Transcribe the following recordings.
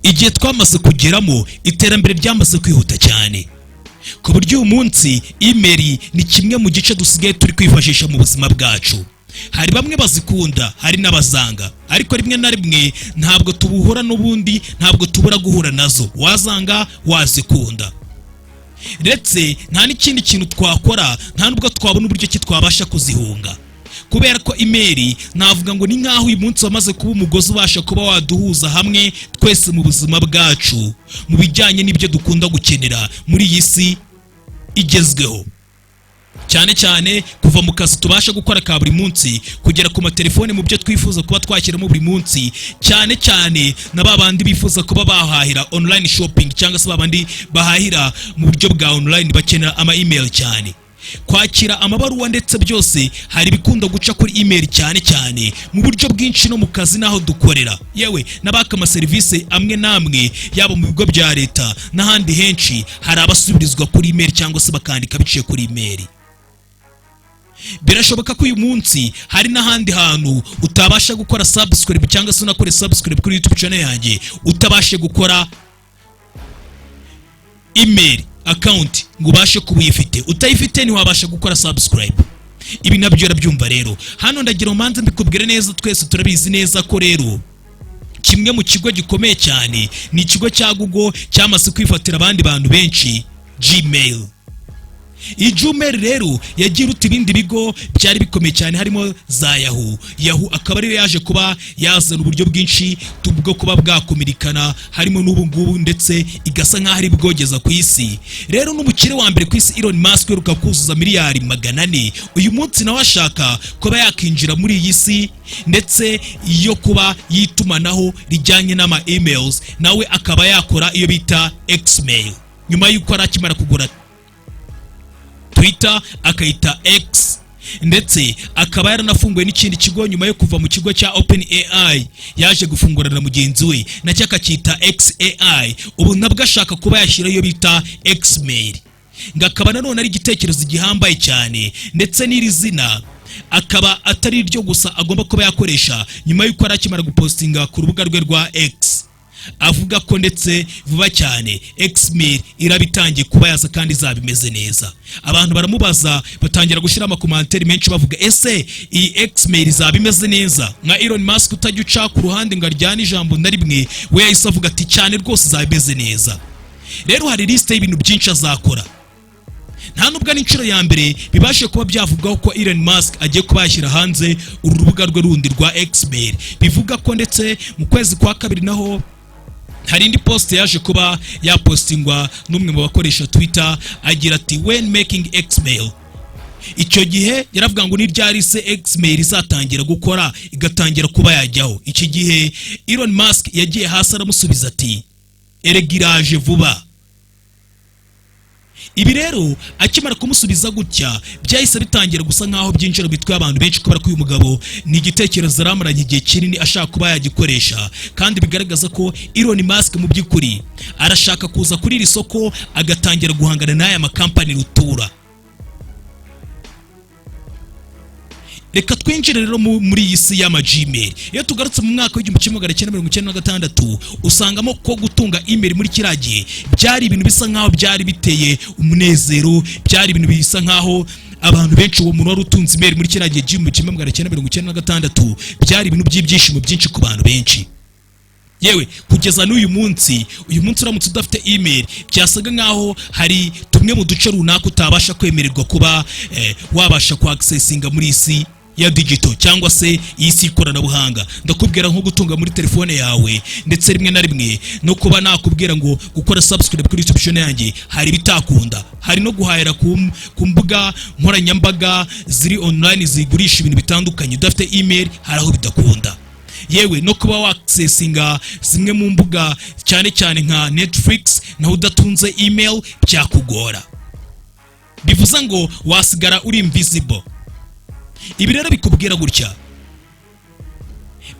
Igihe twamaze kugeramo, iterambere ryamaze kwihuta cyane, ku buryo uyu munsi email ni kimwe mu gice dusigaye turi kwifashisha mu buzima bwacu. Hari bamwe bazikunda, hari n'abazanga, ariko rimwe na rimwe ntabwo tubuhura n'ubundi, ntabwo tubura guhura nazo, wazanga wazikunda. Ndetse nta n'ikindi kintu twakora, nta n'ubwo twabona uburyo ki twabasha kuzihunga, kubera ko email navuga ngo ni nk'aho uyu munsi wamaze kuba umugozi ubasha kuba waduhuza hamwe twese mu buzima bwacu, mu bijyanye n'ibyo dukunda gukenera muri iyi si igezweho, cyane cyane kuva mu kazi tubasha gukora ka buri munsi, kugera ku matelefone, mu byo twifuza kuba twashyiramo buri munsi, cyane cyane na ba bandi bifuza kuba bahahira online shopping, cyangwa se ba bandi bahahira mu buryo bwa online, bakenera ama email cyane, kwakira amabaruwa. Ndetse byose hari ibikunda guca kuri email cyane cyane mu buryo bwinshi, no mu kazi n'aho dukorera, yewe n'abaka amaserivisi amwe n'amwe, yaba mu bigo bya leta n'ahandi henshi, hari abasubirizwa kuri email cyangwa se bakandika biciye kuri email. Birashoboka ko uyu munsi hari n'ahandi hantu utabasha gukora subscribe, cyangwa se unakore subscribe kuri YouTube channel yanjye, utabashe gukora email account ngo ubashe kuba uyifite. Utayifite ntiwabasha gukora subscribe. Ibi nabyo urabyumva. Rero hano ndagira umanze mbikubwire neza, twese turabizi neza ko rero kimwe mu kigo gikomeye cyane ni ikigo cya Google, cyamaze kwifatira abandi bantu benshi, Gmail. Iyi Gmail rero yagiye iruta ibindi bigo byari bikomeye cyane, harimo za Yahoo. Yahoo akaba ariyo yaje kuba yazana uburyo bwinshi bwo kuba bwakominikana, harimo n'ubu ngubu, ndetse igasa nk'aho ari bwogeza ku isi. Rero n'umukire wa mbere ku isi, Elon Musk, uheruka kuzuza miliyari 400, uyu munsi nawe ashaka kuba yakinjira muri iyi si ndetse yo kuba yitumanaho rijyanye n'ama emails, nawe akaba yakora iyo bita Xmail, nyuma y'uko yari akimara kugura Twitter akayita X, ndetse akaba yaranafunguye n'ikindi kigo nyuma yo kuva mu kigo cya OpenAI, yaje gufungurana na mugenzi we, nacyo akacyita XAI. Ubu nabwo ashaka kuba yashyiraho iyo bita Xmail, ngo akaba nanone ari igitekerezo gihambaye cyane. Ndetse n'iri zina akaba atari iryo gusa agomba kuba yakoresha, nyuma y'uko yari akimara gupostinga ku rubuga rwe rwa X, avuga ko ndetse vuba cyane Xmail iraba itangiye kuba yaza kandi izaba imeze neza. Abantu baramubaza, batangira gushyira amakomantere menshi bavuga: "Ese iyi Xmail izaba imeze neza?" Nka Elon Musk utajya uca ku ruhande ngo aryane ijambo na rimwe, we yahise avuga ati: "Cyane rwose, izaba imeze neza." Rero hari lisite y'ibintu byinshi azakora. Nta nubwo ari inshuro ya mbere bibashe kuba byavugwaho ko Elon Musk agiye kuba yashyira hanze uru rubuga rwe rundi rwa Xmail. Bivuga ko ndetse mu kwezi kwa kabiri naho hari indi post yaje kuba yapostingwa n'umwe mu bakoresha Twitter, agira ati: "When making Xmail?" Icyo gihe yaravuga ngo ni ryari se Xmail izatangira gukora, igatangira kuba yajyaho? Iki gihe Elon Musk yagiye hasi aramusubiza ati: "Erega iraje vuba." Ibi rero akimara kumusubiza gutya, byahise bitangira gusa nkaho byinjira mu mitwe y'abantu benshi, kubera ko uyu mugabo ni igitekerezo aramaranye igihe kinini ashaka kuba yagikoresha, kandi bigaragaza ko Elon Musk mu by'ukuri arashaka kuza kuri iri soko, agatangira guhangana n'aya makampani rutura. Reka twinjire rero muri iyi si y'ama Gmail. Iyo tugarutse mu mwaka wa 1996, usangamo ko gutunga email muri kiriya gihe byari ibintu bisa nkaho byari biteye umunezero, byari ibintu bisa nkaho abantu benshi, uwo muntu wari utunze email muri kiriya gihe 1996, byari ibintu by'ibyishimo byinshi ku bantu benshi. Yewe kugeza n'uyu munsi, uyu munsi uramutse udafite email, byasaga nkaho hari tumwe mu duce runaka utabasha kwemererwa kuba wabasha kwaccessinga muri isi ya digital, cyangwa se iyi si y'ikoranabuhanga. Ndakubwira nko gutunga muri telefone yawe, ndetse rimwe na rimwe no kuba nakubwira ngo gukora subscribe kuri YouTube channel yanjye, hari ibitakunda. Hari no guhahira ku mbuga nkoranyambaga ziri online zigurisha ibintu bitandukanye, udafite email hari aho bidakunda. Yewe no kuba waccessinga zimwe mu mbuga, cyane cyane nka Netflix, naho udatunze email byakugora, bivuze ngo wasigara uri invisible. Ibi rero bikubwira gutya,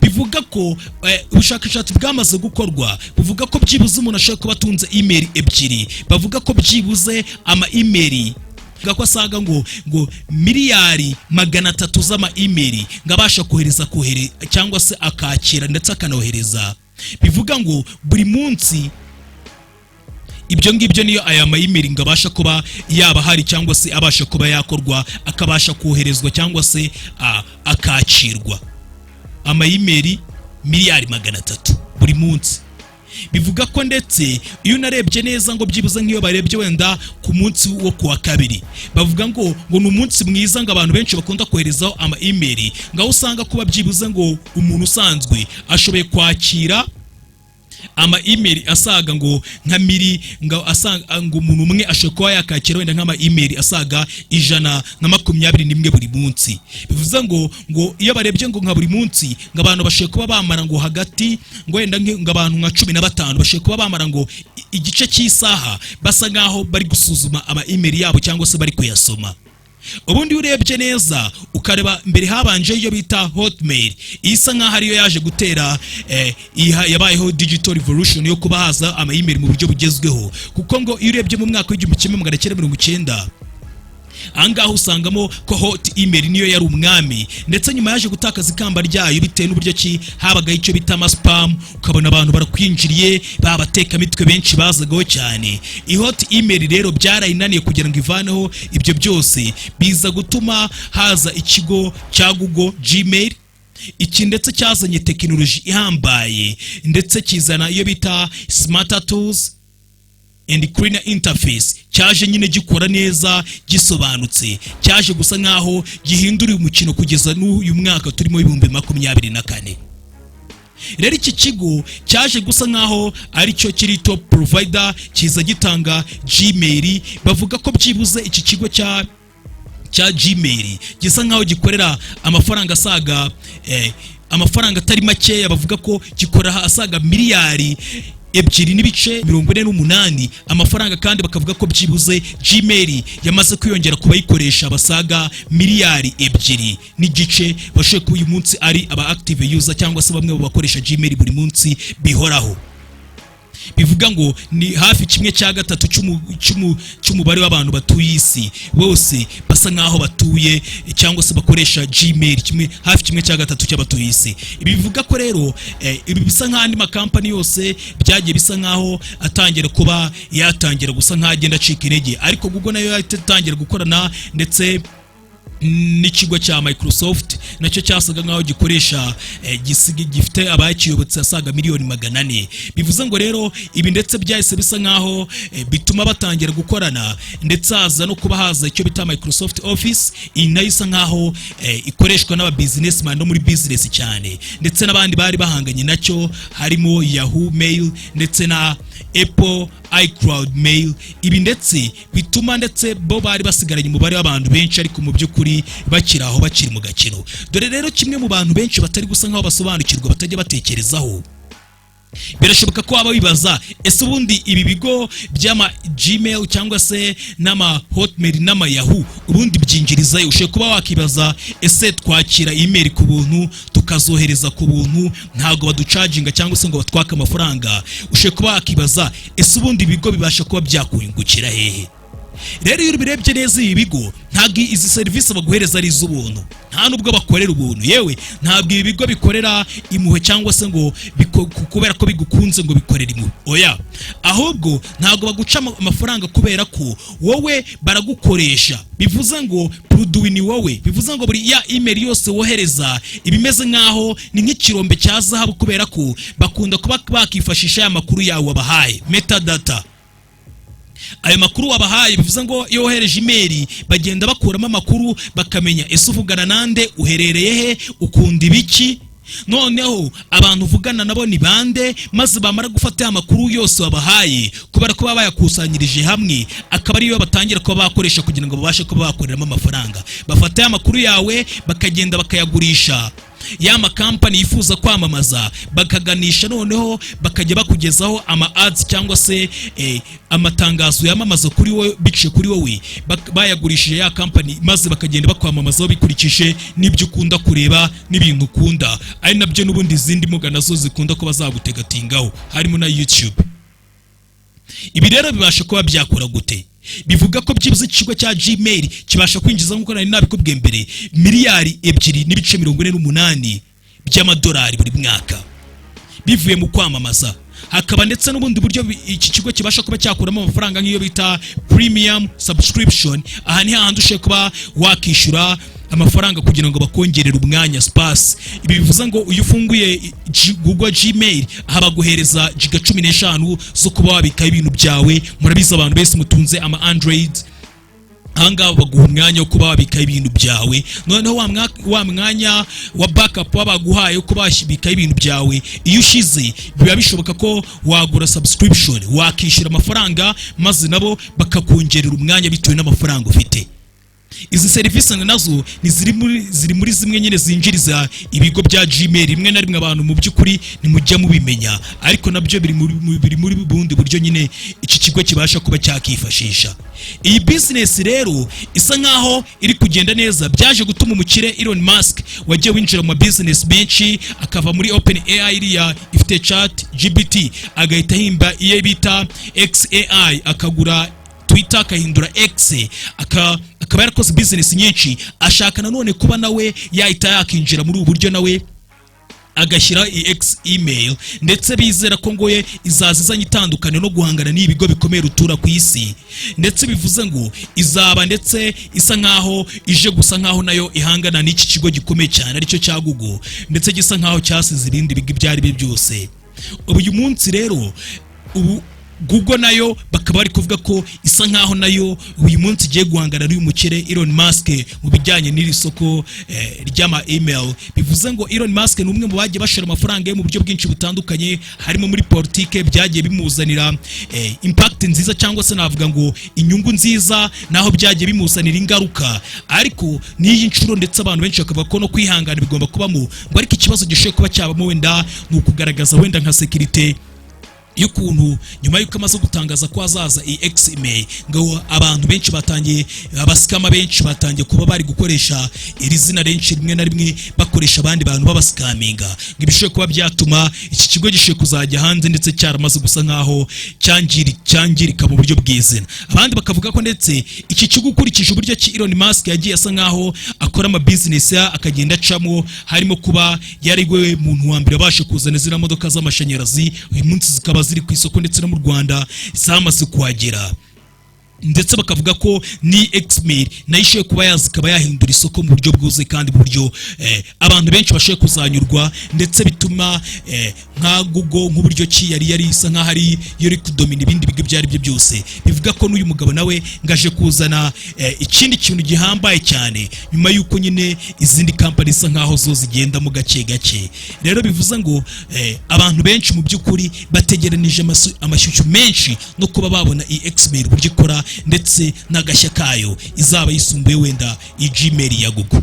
bivuga ko ubushakashatsi bwamaze gukorwa buvuga ko byibuze umuntu ashobora kuba atunze email ebyiri. Bavuga ko byibuze ama email, bavuga ko asaga ngo miliyari 300 z'ama email ngo abasha kohereza, cyangwa se akakira ndetse akanohereza. Bivuga ngo buri munsi ibyo ngibyo niyo aya ma email ngo abasha kuba yaba ahari, cyangwa se abasha kuba yakorwa, akabasha koherezwa cyangwa se akakirwa, ama email 300 miliyari buri munsi. Bivuga ko ndetse iyo unarebye neza, ngo byibuze nk'iyo barebye wenda ku munsi wo kuwa kabiri, bavuga ngo ni umunsi mwiza, ngo abantu benshi bakunda koherezaho ama email, ngo aho usanga kuba byibuze ngo umuntu usanzwe ashoboye kwakira ama email asaga ngo nka miri ngo asaga, ngo umuntu umwe ashobora kuba yakakira wenda nk'ama email asaga 121 buri munsi. Bivuze ngo iyo barebye ngo nka buri munsi, ngo abantu bashobora kuba bamara ngo hagati ngo wenda ngo abantu nka 15 bashobora kuba bamara ngo igice cy'isaha basa nkaho bari gusuzuma ama email yabo cyangwa se bari kuyasoma. Ubundi iyo urebye neza, ukareba mbere habanje iyo bita Hotmail, isa nkaho ariyo yaje gutera yabayeho digital revolution yo kuba haza ama email mu buryo bugezweho, kuko ngo iyo urebye mu mwaka w'1990, ahangaha usangamo ko hot email niyo yari umwami. Ndetse nyuma yaje gutakaza ikamba ryayo bitewe n'uburyo ki habagaho icyo bita ama spam, ukabona abantu barakwinjiriye, babatekamitwe benshi bazagaho cyane. I hot email rero byarayinaniye kugira ngo ivaneho ibyo byose, biza gutuma haza ikigo cya Google Gmail. Iki ndetse cyazanye tekinoloji ihambaye, ndetse kizana iyo bita smart tools and cleaner interface. Cyaje nyine gikora neza, gisobanutse, cyaje gusa nkaho gihindura uyu mukino kugeza n'uyu mwaka turimo 2024. Rero iki kigo cyaje gusa nkaho aricyo kiri top provider, kiza gitanga Gmail. Bavuga ko byibuze iki kigo cya Gmail gisa nkaho gikorera amafaranga asaga amafaranga atari makeya. Bavuga ko gikora asaga 2.48 miliyari amafaranga. Kandi bakavuga ko byibuze Gmail yamaze kwiyongera ku bayikoresha basaga 2.5 miliyari, bashoboye kuba uyu munsi ari aba active user cyangwa se bamwe mu bakoresha Gmail buri munsi bihoraho. Bivuga ngo ni hafi 1/3 cy'umubare w'abantu batuye isi bose basa nk'aho batuye cyangwa se bakoresha Gmail, kimwe, hafi 1/3 cy'abatuye isi. Ibi bivuga ko rero ibi bisa nk'andi makampani yose byagiye bisa nk'aho atangira kuba yatangira gusa nk'aho agenda acika intege, ariko Google nayo yahita itangira gukorana ndetse n'ikigo cya Microsoft, nacyo cyasaga nk'aho gikoresha gifite abakiyobotse asaga 400 miliyoni. Bivuze ngo rero ibi ndetse byahise bisa nk'aho bituma batangira gukorana, ndetse haza no kuba haza icyo bita Microsoft Office. Iyi nayo isa nk'aho ikoreshwa n'aba businessman no muri business cyane, ndetse n'abandi bari bahanganye nacyo harimo Yahoo Mail ndetse na Apple iCloud Mail. Ibi ndetse bituma ndetse bo bari basigaranye umubare w'abantu benshi, ariko mu by'ukuri bakiri aho, bakiri mu gakino. Dore rero kimwe mu bantu benshi batari gusa nk'aho basobanukirwa, batajya batekerezaho, birashoboka ko waba wibaza: ese ubundi ibi bigo by'ama Gmail cyangwa se n'ama Hotmail n'ama Yahoo ubundi byinjirizayo? Ushobora kuba wakibaza: ese twakira email ku buntu, tukazohereza ku buntu, ntabwo baducaginga cyangwa se ngo batwake amafaranga? Ushobora kuba wakibaza: ese ubundi ibigo bibasha kuba byakungukira hehe? Rero iyo ubirebye neza, ibi bigo ntabwo izi serivisi baguhereza ari iz'ubuntu, nta nubwo bakorera ubuntu. Yewe, ntabwo ibi bigo bikorera impuhwe cyangwa se ngo kubera ko bigukunze ngo bikorera impuhwe. Oya, ahubwo ntabwo baguca amafaranga kubera ko wowe baragukoresha. Bivuze ngo produit ni wowe. Bivuze ngo buri ya email yose wohereza iba imeze nk'aho ni nk'ikirombe cya zahabu, kubera ko bakunda kuba bakifashisha ya makuru yawe wabahaye, metadata, ayo makuru wabahaye. Bivuze ngo iyo wohereje email, bagenda bakuramo amakuru, bakamenya ese uvugana nande, uherereye he, ukunda ibiki, noneho abantu uvugana nabo ni bande. Maze bamara gufata ya makuru yose wabahaye, kubera ko baba bayakusanyirije hamwe, akaba ariyo batangira kuba bakoresha kugira ngo babashe kuba bakoreramo amafaranga. Bafata ya makuru yawe, bakagenda bakayagurisha ya makampani yifuza kwamamaza, bakaganisha, noneho bakajya bakugezaho ama ads cyangwa se amatangazo yamamaza kuri wowe biciye kuri wowe, bayagurishije ya kampani, maze bakagenda bakwamamazaho bikurikije n'ibyo ukunda kureba n'ibintu ukunda, ari nabyo n'ubundi izindi mbuga nazo zikunda kuba zagutegatingaho, harimo na YouTube. Ibi rero bibasha kuba byakora gute? Bivuga ko byibuze ikigo cya Gmail kibasha kwinjiza, nk'uko nari nabikubwiye mbere, 2.48 miliyari by'amadolari buri mwaka. bivuye mu kwamamaza. Hakaba ndetse n'ubundi buryo iki kigo kibasha kuba cyakuramo amafaranga, nk'iyo bita premium subscription. Aha ni hahandi ushobora kuba wakishyura amafaranga kugira ngo bakongerere umwanya, space. Ibi bivuze ngo iyo ufunguye Google Gmail, aha baguhereza giga 15 zo kuba wabikaho ibintu byawe. Murabizi, abantu bese mutunze ama Android, ahangaha baguha umwanya wo kuba wabikaho ibintu byawe. Noneho wa mwanya wa backup baba baguhaye wo kuba wabikaho ibintu byawe, iyo ushize, biba bishoboka ko wagura subscription, wakishyura amafaranga, maze nabo bakakongerera umwanya bitewe n'amafaranga ufite. Izi serivisi nazo ni ziri muri zimwe nyine zinjiriza ibigo bya Gmail. Rimwe na rimwe abantu mu by'ukuri ntimujya mubimenya, ariko nabyo biri muri bundi buryo nyine iki kigo kibasha kuba cyakifashisha. Iyi business rero isa nkaho iri kugenda neza. Byaje gutuma umukire Elon Musk, wagiye winjira mu ma business menshi, akava muri OpenAI iriya ifite Chat GPT, agahita ahimba iyo bita XAI, akagura Twitter akahindura X, akaba yarakoze business nyinshi, ashaka nanone kuba nawe yahita yakinjira muri ubu buryo, nawe agashyira i X email. Ndetse bizera ko ngo ye izaza izanye itandukaniro no guhangana n'ibigo bikomeye rutura ku isi. Ndetse bivuze ngo izaba ndetse isa nkaho ije gusa nkaho nayo ihangana n'iki kigo gikomeye cyane, aricyo cya Google, ndetse gisa nkaho cyasize ibindi bigo ibyo ari byo byose. Ubu uyu munsi rero, ubu Google nayo bakaba bari kuvuga ko isa nkaho nayo uyu munsi igiye guhangana n'uyu mukire Elon Musk mu bijyanye n'iri soko ry'ama email. Bivuze ngo Elon Musk ni umwe mu bagiye bashora amafaranga ye mu buryo bwinshi butandukanye, harimo muri politike, byagiye bimuzanira impact nziza, cyangwa se navuga ngo inyungu nziza, naho byagiye bimuzanira ingaruka. Ariko n'iyi nshuro ndetse abantu benshi bakavuga ko no kwihangana bigomba kubamo, ngo ariko ikibazo gishoboye kuba cyabamo wenda ni ukugaragaza wenda nka sécurité y'ukuntu nyuma y'uko amaze gutangaza ko hazaza iyi Xmail, ngo abantu benshi batangiye, aba scammer benshi batangiye kuba bari gukoresha iri zina benshi, rimwe na rimwe bakoresha abandi bantu babascaminga, ngo ibishobora kuba byatuma iki kigo gishoboye kuzajya hanze ndetse cyaramaze gusa nkaho cyangirika mu buryo bw'izina. Abandi bakavuga ko ndetse iki kigo, ukurikije uburyo ki Elon Musk yagiye asa nkaho akora ama business ye, akagenda acamo, harimo kuba yari we muntu wa mbere wabashe kuzana ziriya modoka z'amashanyarazi, uyu munsi zikaba ziri ku isoko, ndetse no mu Rwanda zamaze kuhagera. Ndetse bakavuga ko ni Xmail nayo ishoboye kuba yaza ikaba yahindura isoko mu buryo bwuzuye kandi mu buryo abantu benshi bashoboye kuzanyurwa, ndetse bituma nka Google, nk'uburyo ki yari isa nkaho ari yo iri kudomina ibindi bigo ibyo ari byo byose, bivuga ko n'uyu mugabo nawe ngaje kuzana ikindi kintu gihambaye cyane, nyuma y'uko nyine izindi kampani isa nkaho zo zigendamo gake gake. Rero bivuze ngo abantu benshi mu by'ukuri bategeranije amashyushyu menshi no kuba babona iyi Xmail uburyo ikora, ndetse n'agashya kayo izaba yisumbuye wenda iyi Gmail ya Google.